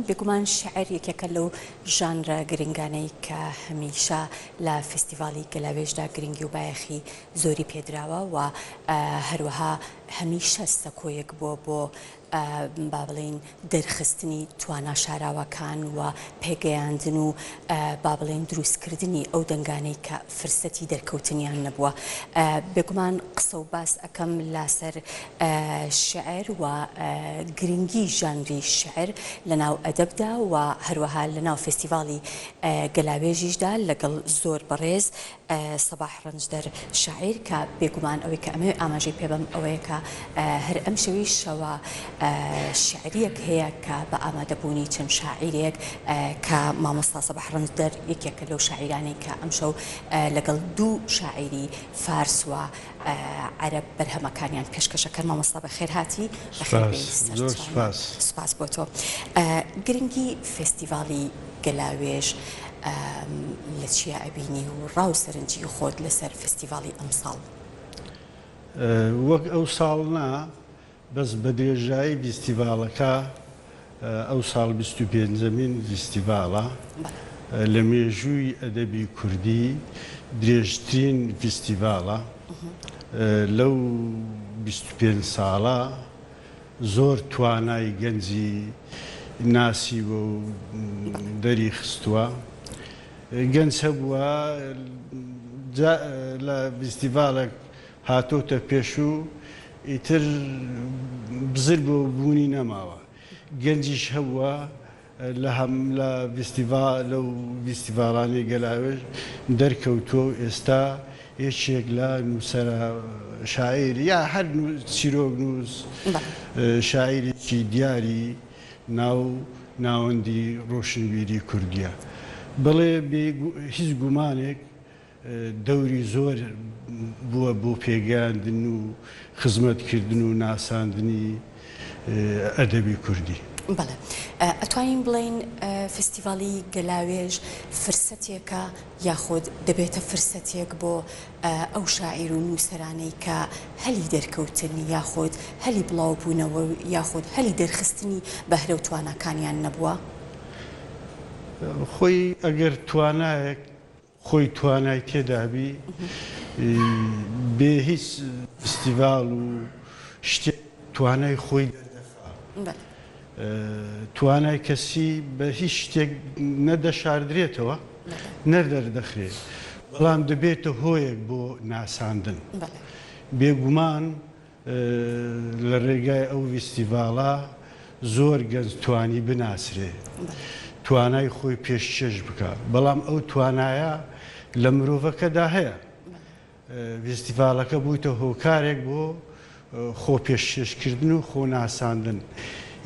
بێگومان شیعر یەکێکە لەو ژانرە گرنگانەی کە هەمیشە لە فیستیڤاڵی گەلاوێژدا گرنگی و بایەخی زۆری پێدراوە و هەروەها هەمیشە سەکۆیەک بووە بۆ با بڵێین دەرخستنی توانا شاراوەکان و پێگەیاندن و با بڵێین دروستکردنی ئەو دەنگانەی کە فرسەتی دەرکەوتنیان نەبووە. بێگومان قسە و باس ئەکەم لاسەر شیعر و گرنگی ژانری شیعر لەناو ئەدەبدا و هەروەها لەناو فێستیڤاڵی گەلاوێژیشدا لەگەڵ زۆر بەڕێز سەباح ڕەنجدەر شاعیر کە بێگومان ئەوەی کە ئەمەوێ ئاماژەی پێ بەم ئەوەیە کە هەر ئەمشەویش شەوە شیعرییەک هەیە کە بە ئامادەبوونی چەند شاعیرێک کە مامۆستا سەباح ڕەنجدەر یەکێکە لەو شاعیرانەی کە ئەمشەو لەگەڵ دوو شاعیری فارس و عەرەب بەرهەمەکانیان پێشکەشەکەن. مامۆستا بەخێرهاتی، بەخێر بێی سەرچاومان. سوپاس بۆ تۆ. گرنگی فێستیڤاڵی گەلاوێژ لە چیا ئەبینی و ڕا و سەرنجی خۆت لەسەر فێستیڤاڵی ئەمساڵ؟ وەک ئەو ساڵ نا، بەس بە درێژایی ڤیستیڤاڵەکە، ئەوساڵ بیست و پێنجەمین ڤیستیڤاڵە، لە مێژووی ئەدەبی کوردی درێژترین ڤیستیڤاڵە، لەو 25 ساڵە زۆر توانای گەنجی ناسیوە و دەری خستووە، گەنج هەبووە لە ڤیستیڤاڵێک هاتۆتە پێش و ئیتر بزر بۆ بوونی نەماوە. گەنجیش هەبووە لە هەم لە ڤیستیڤا لەو ڤیستیڤاڵانەی گەلاوێژ دەرکەوتووە و ئێستا یەکێک لە نووسەرە شاعیر یا هەر چیرۆکنووس شاعیرێکی دیاری ناو ناوەندی ڕۆشنبیری کوردییە. بەڵێ بێ هیچ گومانێک دەوری زۆر بووە بۆ پێگەیاندن و خزمەتکردن و ناساندنی ئەدەبی کوردی. بەڵێ. ئەتوانین بڵێین فستیڤاڵی گەلاوێژ فرسەتێکە یاخود دەبێتە فرسەتێک بۆ ئەو شاعیر و نووسەرانەی کە هەلی دەرکەوتن یاخود هەلی بڵاوبوونەوە یاخود هەلی دەرخستنی بەهرە و تواناکانیان نەبووە؟ خۆی ئەگەر توانایەک خۆی توانای تێدابی بێ هیچ فستیڤاڵ و شتێک توانای خۆی دەردەخا. توانای کەسی بە هیچ شتێک نە دەشاردرێتەوە نە دەردەخرێ، بەڵام دەبێتە هۆیەک بۆ ناساندن. بێگومان لە رێگای ئەو ڤیستیڤاڵە زۆر گەنج توانی بناسرێ، توانای خۆی پێشکێش بکا، بەڵام ئەو توانایە لە مرۆڤەکەدا هەیە. ڤیستیڤاڵەکە بوویتە هۆکارێک بۆ خۆ پێشکێشکردن و خۆ ناساندن.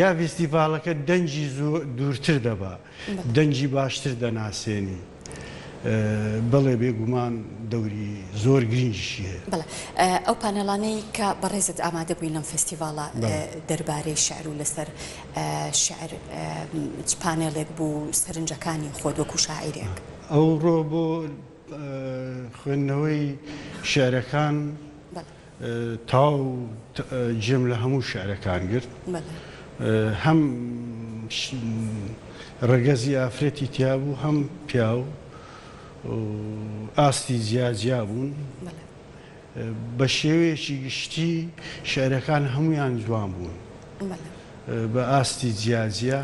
یا ڤیستیڤاڵەکە دەنگی دوورتر دەبا. دەنگی باشتر دەناسێنی. بەڵێ بێگومان دەوری زۆر گرینگیشی هەیە. بەڵێ ئەو پانێڵانەی کە بەڕێزت ئامادە بووی لەم فێستیڤاڵە دەربارەی شیعر و لەسەر شیعر چ پانێڵێک بوو و سەرنجەکانی خۆت وەکوو شاعیرێک؟ ئەوڕۆ بۆ خوێندنەوەی شیعرەکان تەواو جێم لە هەموو شیعرەکان گرت. هەم ڕەگەزی ئافرەتی تیا بوو هەم پیاو ئاستی جیا جیا بوون. بە شێوەیەکی گشتی شیعرەکان هەموویان جوان بوون بە ئاستی جیا جیا.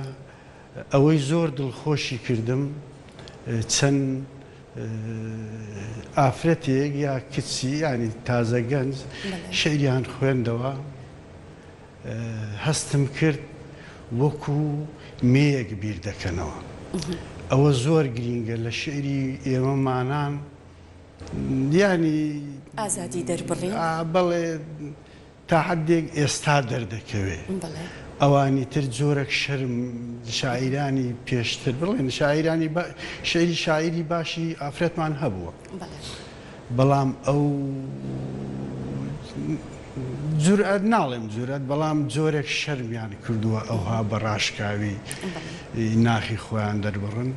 ئەوەی زۆر دڵخۆشی کردم چەند ئافرەتێک یا کچی یانی تازە گەنج شیعریان خوێندەوە هەستم کرد وەکو مێیەک بیر دەکەنەوە ئەوە زۆر گرینگە لە شیعری ئێمەمانان یانی ئازادی دەربڕین بەڵێ تا حەدێک ئێستا دەردەکەوێ. ئەوانی تر جۆرەک شەرم شاعیرانی پێشتر بڵێن شاعیرانی شیعری شاعیری باشی ئافرەتمان هەبووە بەڵام ئەو جورئەت ناڵێم جورئەت بەڵام جۆرێک شەرمیان کردووە ئەوها بە ڕاشکاوی ناخی خۆیان دەربڕن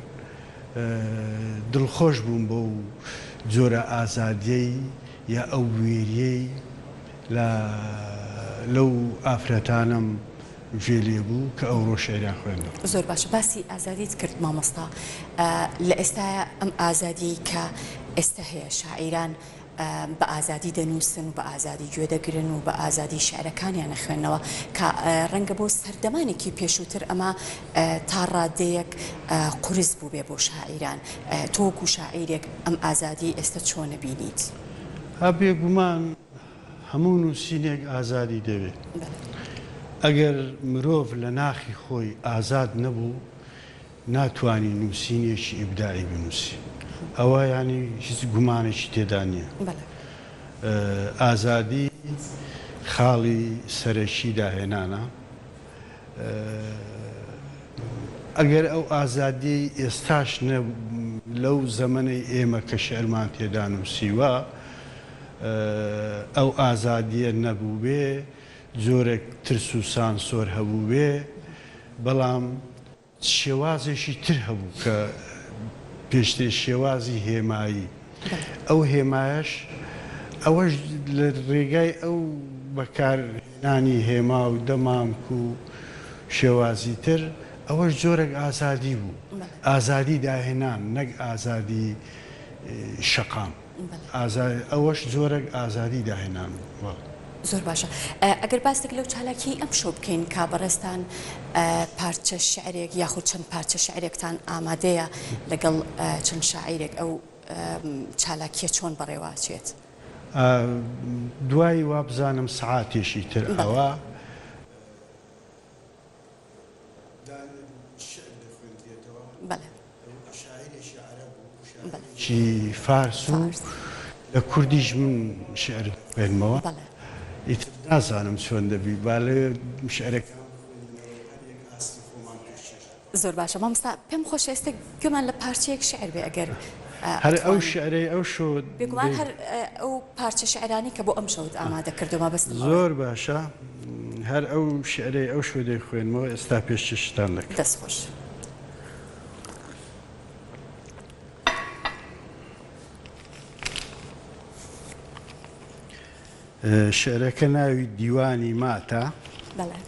دڵخۆش بووم بەو جۆرە ئازادیەی یا ئەو بوێریەی لە لەو ئافرەتانەم. گوێ لێ بوو کە ئەوڕۆ شیعریان خوێندەوە. زۆر باشە باسی ئازادیت کرد مامۆستا لە ئێستایا ئەم ئازادیەی کە ئێستا هەیە شاعیران بە ئازادی دەنووسن و بە ئازادی گوێ دەگرن و بە ئازادی شیعرەکانیان ئەخوێننەوە کە ڕەنگە بۆ سەردەمانێکی پێشووتر ئەمە تا ڕادەیەک قورس بووبێ بۆ شاعیران تۆ وەکوو شاعیرێک ئەم ئازادیەی ئێستا چۆن ئەبینیت؟ ها بێگومان هەموو نووسینێک ئازادی دەوێ. ئەگەر مرۆڤ لە ناخی خۆی ئازاد نەبوو ناتوانی نووسینێکی ئیبداعی بنووسی. ئەوە یانی هیچ گومانێکی تێدا نییە. ئازادی خاڵی سەرەکی داهێنانە. ئەگەر ئەو ئازادیەی ئێستاش نە لەو زەمەنەی ئێمە کە شیعرمان تێدا نووسیوە ئەو ئازادیە نەبووبێ، جۆرێک ترس و سانسۆر هەبووبێ، بەڵام شێوازێکی تر هەبوو کە پێشتر شێوازی هێمایی، ئەو هێمایەش ئەوەش لە رێگای ئەو بەکارهێنانی هێما و دەمامک و شێوازی تر ئەوەش جۆرێک ئازادی بوو، ئازادی داهێنان نەک ئازادی شەقام. ئەوەش جۆرەک ئازادی داهێنان بوو. زۆر باشە ئەگەر باسێک لەو چالاکیەی ئەمشەو بکەین کا بەڕێزتان پارچە شعرێک یاخود چەند پارچە شعرێکتان ئامادەیە لەگەڵ چەند شاعیرێک ئەو چالاکیە چۆن بەڕێوە ئەچێت؟ دوای وابزانم سەعاتێکی تر ئەوە. شیعر دەخوێندرێتەوە، شاعیرێکی عەرەب و شاعیرێکی فارس و لە کوردیش من شیعر دەخوێنمەوە، ئیتر نازانم چۆن دەبی با لەوێ شیعرەکان بخوێنینەوە هەر یەک ئاستی خۆمان پێشکێش بکەین. زۆر باشە مامۆستا پێم خۆشە ئێستا گوێمان لە پارچەیەک شیعر بێ ئەگەر هەر ئەو شیعرەی ئەو شەو بێگومان هەر ئەو پارچە شیعرانەی کە بۆ ئەمشەوت ئامادە کردووە مەبەستم ئەوەیە. زۆر باشە هەر ئەو شیعرەی ئەو شەو دەیخوێنمەوە ئێستا پێشکێشتان دەکەم. دەست خۆش. شیعرەکە ناوی دیوانی ماتە. بەڵێ.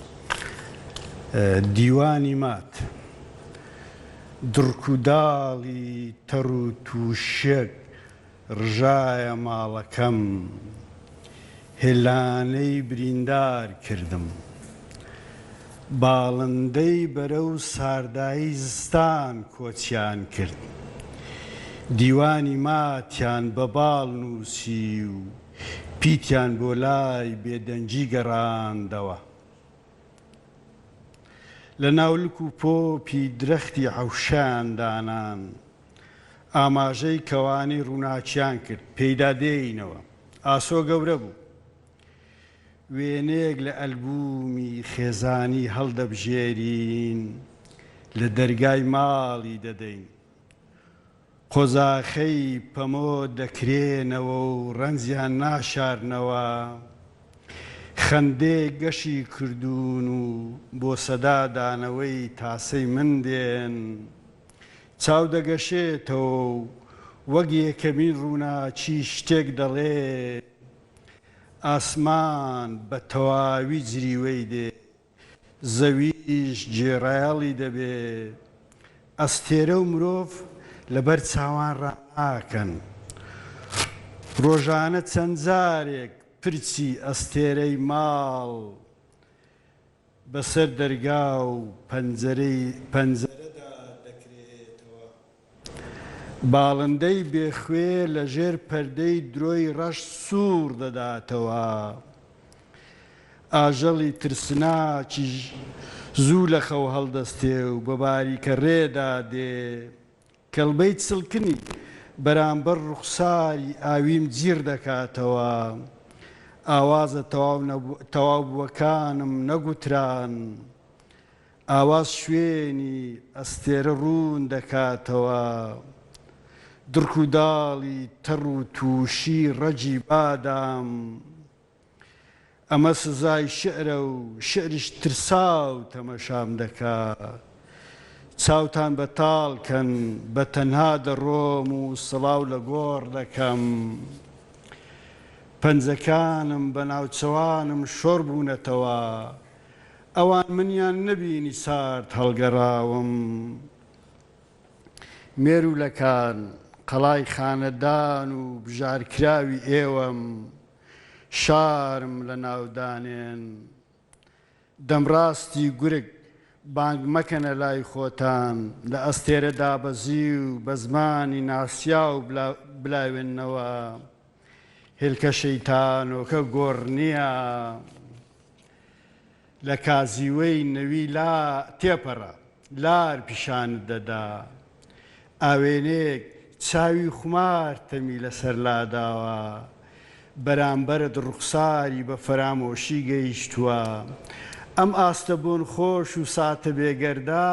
دیوانی مات. دڕک و داڵی تەڕ و تووشێک ڕژایە ماڵەکەم، هێلانەی بریندار کردم. باڵندەی بەرەو ساردایی زستان کۆچیان کرد. دیوانی ماتیان بە باڵ نووسی و پیتیان بۆ لای بێدەنگی گەڕاندەوە. لە ناو لک و پۆپی درەختی حەوشەیان دانان. ئاماژەی کەوانەی ڕووناکیان کرد، پێیدا دێینەوە. ئاسۆ گەورە بوو. وێنەیەک لە ئەلبوومی خێزانی هەڵدەبژێرین، لە دەرگای ماڵی دەدەین. قۆزاخەی پەمۆ دەکرێنەوە و ڕەنجیان ناشارنەوە. خەندەیەک گەشی کردوون و بۆ سەدا دانەوەی تاسەی من دێن. چاو دەگەشێتەوە و وەک یەکەمین ڕووناکی شتێک دەڵێ، ئاسمان بە تەواوی جریوەی دێ، زەویش گوێڕایەڵی دەبێ، ئەستێرە و مرۆڤ لەبەر چاوان ڕاناکەن. ڕۆژانە چەند جارێک پرچی ئەستێرەی ماڵ بەسەر دەرگا و پەنجەرەی پەنجەرەدا دەکرێتەوە. باڵندەی بێ خوێ لە ژێر پەردەی درۆی ڕەش سووڕ دەداتەوە. ئاژەڵی ترسناکیش زوو لە خەو هەڵدەستێ و بە باریکە ڕێدا دێ. کەڵبەی چڵکنی بەرامبەر ڕوخساری ئاویم جیڕ دەکاتەوە. ئاوازە تەواوبووەکانم نەگوتران. ئاواز شوێنی ئەستێرە ڕوون دەکاتەوە. دڕک و داڵی تەڕ و تووشی ڕەگی بادام. ئەمە سزای شیعرە و شیعریش ترساو تەمەشام دەکا. چاوتان بەتاڵ کەن، بە تەنها دەڕۆم و سڵاو لە گۆڕ دەکەم. پەنجەکانم بە ناوچەوانم شۆڕ بوونەتەوە. ئەوان منیان نەبینی سارد هەڵگەڕاوم. مێروولەکان، قەڵای خانەدان و بژارکراوی ئێوەم، شارم لە ناو دانێن. دەمڕاستی گورگ بانگ مەکەنە لای خۆتان، لە ئەستێرە دابەزیو بە زمانی ناسیاو بلاوێننەوە. هێلکە شەیتانۆکە گۆڕ نییە. لە کازیوەی نەوی لا تێپەڕە، لار پیشانت دەدا. ئاوێنەیەک چاوی خومار تەمی لەسەر لاداوە، بەرامبەرت ڕوخساری بە فەرامۆشی گەیشتووە. ئەم ئاستە بۆنخۆش و ساتە بێگەردە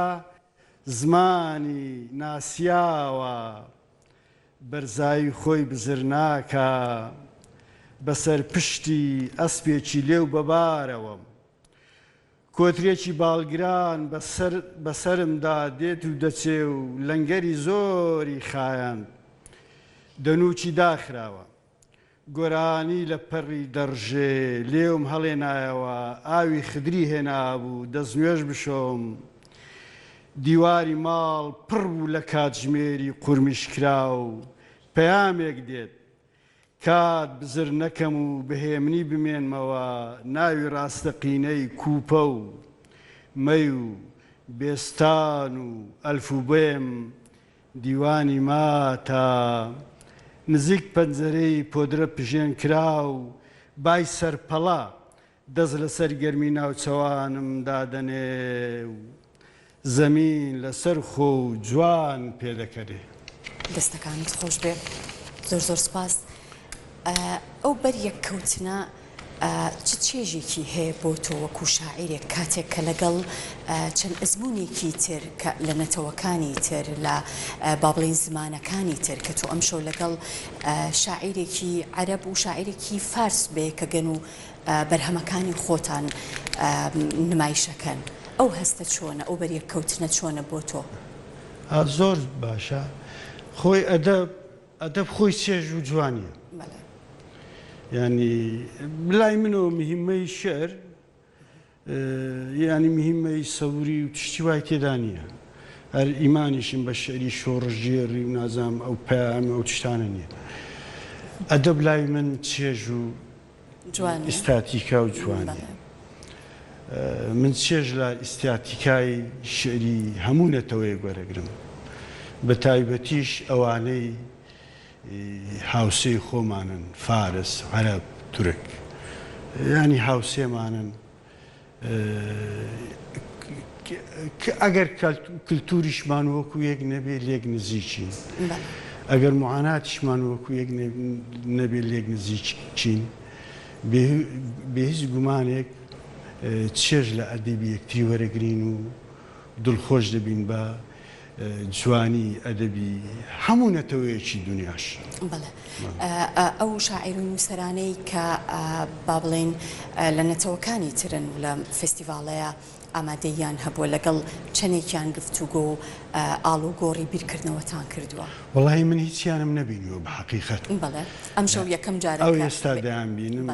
زمانی ناسیاوە. بەرزایی خۆی بزر ناکا. بەسەر پشتی ئەسپێکی لێو بەبارەوەم. کۆترێکی باڵگران بە سەرمدا دێت و دەچێ و لەنگەری زۆری خایاند. دەنووکی داخراوە. گۆرانی لە پەڕی دەڕژێ. لێوم هەڵێنایەوە. ئاوی خدری هێنابوو دەستنوێژ بشۆم. دیواری ماڵ پڕ بوو لە کاتژمێری قورمیشکراو. پەیامێک دێت. کات بزر نەکەم و بە هێمنی بمێنمەوە ناوی ڕاستەقینەی کوپە و مەی و بێستان و ئەلفوبێم دیوانی ماتە نزیک پەنجەرەی پۆدرە پژێنکراو بای سەرپەڵە دەست لەسەر گەرمی ناوچەوانم دادەنێ و زەمین لەسەر خۆ و جوان پێدەکەنێ. دەستەکانت خۆش بێ زۆر زۆر سوپاس. ئەو بەریەککەوتنە چ چێژێکی هەیە بۆ تۆ وەکو شاعیرێک کاتێک کە لەگەڵ چەند ئەزموونێکی تر کە لە نەتەوەکانی تر لە با بڵێین زمانەکانی تر کە تۆ ئەمشەو لەگەڵ شاعیرێکی عەرەب و شاعیرێکی فارس بەیەکەگەن و بەرهەمەکانی خۆتان نمایشەکەن ئەو هەستە چۆنە ئەو بەریەککەوتنە چۆنە بۆ تۆ؟ زۆر باشە خۆی ئەدەب ئەدەب خۆی چێژ و جوانیە یانی لای منەوە مهمەی شعر یانی مهمەی سەوری و تشتی وای تێدا نییە هەر ئیمانیشم بە شعری شۆڕشگێڕی و نازانم ئەو پەیام و ئەو تشتانە نییە ئەدەب لای من چێژ و ئیستاتیکا و جوانیە. من چێژ لە ئیستاتیکای شیعری هەموو نەتەوەیەک وەرەگرم، بە تایبەتیش ئەوانەی هاوسێی خۆمانن، فارس، عەرەب، تورک، یانی هاوسێمانن. ئەگەر کلتوریشمان وەکو یەک نەبێ لێک نزیکین، ئەگەر موعاناتیشمان وەکو یەک نەبێ لێک نزیکین، بێ هیچ گومانێک چێژ لە ئەدەبی یەکتری وەرەگرین و دڵخۆش دەبین بە جوانی ئەدەبی هەموو نەتەوەیەکی دونیاش. بەڵێ ئەو شاعیر و نووسەرانەی کە با بڵێین لە نەتەوەکانی ترن و لە فێستیڤاڵەیا ئامادەییان هەبووە لەگەڵ چەندێکیان گفتوگۆ و ئاڵوگۆڕی بیرکردنەوەتان کردووە؟ وەڵاهی من هیچیانم نەبینیوە بە حەقیقەت. بەڵێ ئەمشەو یەکەم جارە کە. ئەو ئێستا دەیانبینم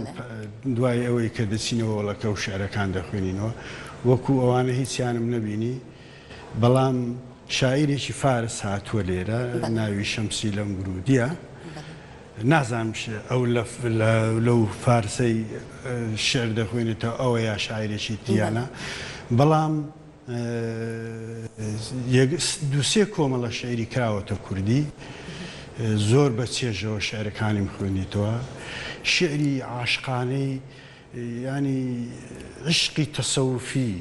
دوای ئەوەی کە دەچینەوە هۆڵەکە و شیعرەکان دەخوێنینەوە وەکوو ئەوانە هیچیانم نەبینی. بەڵام شاعیرێکی فارس هاتووە لێرە ناوی شەمسی لەنگرودیە نازانم ئەو لەو فارسەی شعر دەخوێنێتەوە ئەوە یا شاعیرێکی تریانە بەڵام دووسێ کۆمەڵە شعری کراوەتە کوردی زۆر بە چێژەوە شعرەکانیم خوێندیتەوە شعری عاشقانەی یانی عیشقی تەسەوفی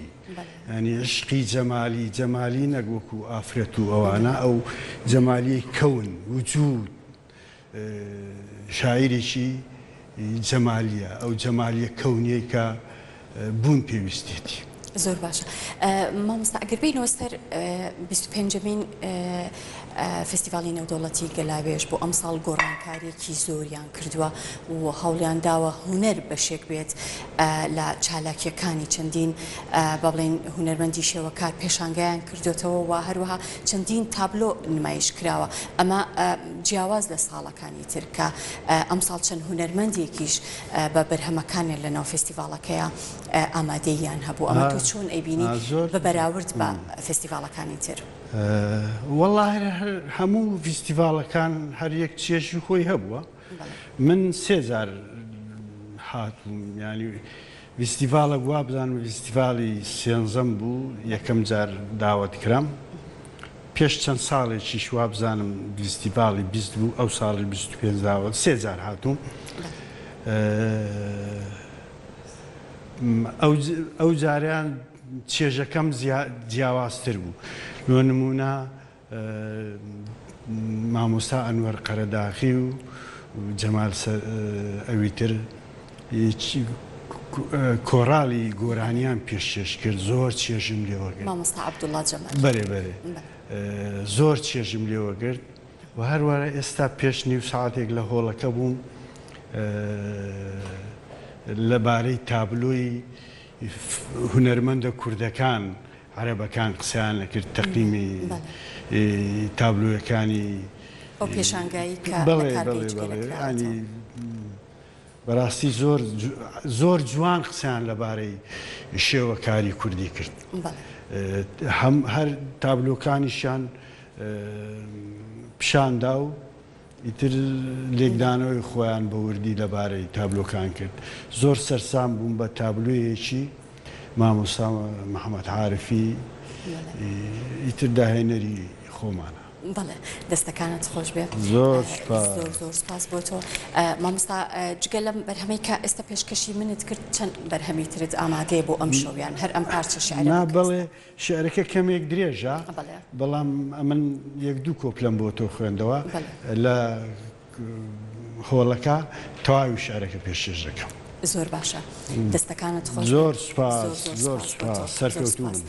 یانی عیشقی جەمالی جەمالی نەک وەکو ئافرەت و ئەوانە ئەو جەمالیەی کەون وجود شاعیرێکی جەمالیە ئەو جەمالیە کەونیەی کە بوون پێویستێتی. زۆر باشە مامۆستا ئەگەر بێینەوە سەر 25مین فێستیڤاڵی نێودەوڵەتی گەلاوێژ بۆ ئەمساڵ گۆڕانکارییەکی زۆریان کردووە و هەوڵیان داوە هونەر بەشێک بێت لە چالاکییەکانی چەندین با بڵێین هونەرمەندی شێوەکار پێشانگایان کردوێتەوە و هەروەها چەندین تابلۆ نمایش کراوە ئەمە جیاواز لە ساڵەکانی تر کە ئەمساڵ چەند هونەرمەندێکیش بە بەرهەمەکانیان لەناو فێستیڤاڵەکەیا ئامادەییان هەبوو ئەمە تۆ. تۆ چۆن ئەیبینی بە بەراورد بە فێستیڤاڵەکانی تر؟ وەڵا هەر هەموو فیستیڤاڵەکان هەر یەک چێژی خۆی هەبووە من سێ جار هاتووم یانی ڤیستیڤاڵێک وابزانم ڤیستیڤاڵی سێنزەم بوو یەکەم جار داوەت کرام پێش چەند ساڵێکیش وابزانم ڤیستیڤاڵی 20 بوو ئەو ساڵی 25 داوەت سێ جار هاتووم ئەو جاریان چێژەکەم جیاوازتر بوو لۆ نموونە مامۆستا ئەنوەر قەرەداخی و جەمال ئەویتر کۆرالی گۆرانیان پێشکێش کرد زۆر چێژم لێوەگرت. مامۆستا عەبدوڵا جەمال. بەرێ بەرێ زۆر چێژم لێوەگرت و هەروەها ئێستا پێش نیو سەعاتێک لە هۆڵەکە بووم لەبارەی تابلۆی هونەرمەندە کوردەکان عەرەبەکان قسەیان ئەکرد تەقیمی تابلۆیەکانی ئەو پێشانگایی کە لە کارگەی جگەرە کراوەتەوە. بەراستی زۆر زۆر جوان قسەیان لەبارەی شێوەکاری کوردی کرد هەم هەر تابلۆکانیشیان پیشاندا و ئیتر لێکدانەوەی خۆیان بە وردی لەبارەی تابلۆکان کرد. زۆر سەرسام بووم بە تابلۆیەکی مامۆستا محەمەد عارفی ئیتر داهێنەری خۆمانە. بەڵێ دەستەکانت خۆش بێ. زۆر سوپاس. زۆر زۆر سوپاس بۆ تۆ. مامۆستا جگە لەم بەرهەمەی کە ئێستا پێشکەشی منت کرد چەند بەرهەمی ترت ئامادەیە بۆ ئەم شەو یان هەر ئەم پارچە شیعرە نا بەڵێ شیعرەکە کەمێک درێژە بەڵام ئەمن یەک دوو کۆپلەم بۆ تۆ خوێندەوە لە هۆڵەکە تەواوی شیعرەکە پێشکێش دەکەم. زۆر باشە دەستەکانت خۆش زۆر سوپاس زۆر سوپاس سەرکەوتوو بن.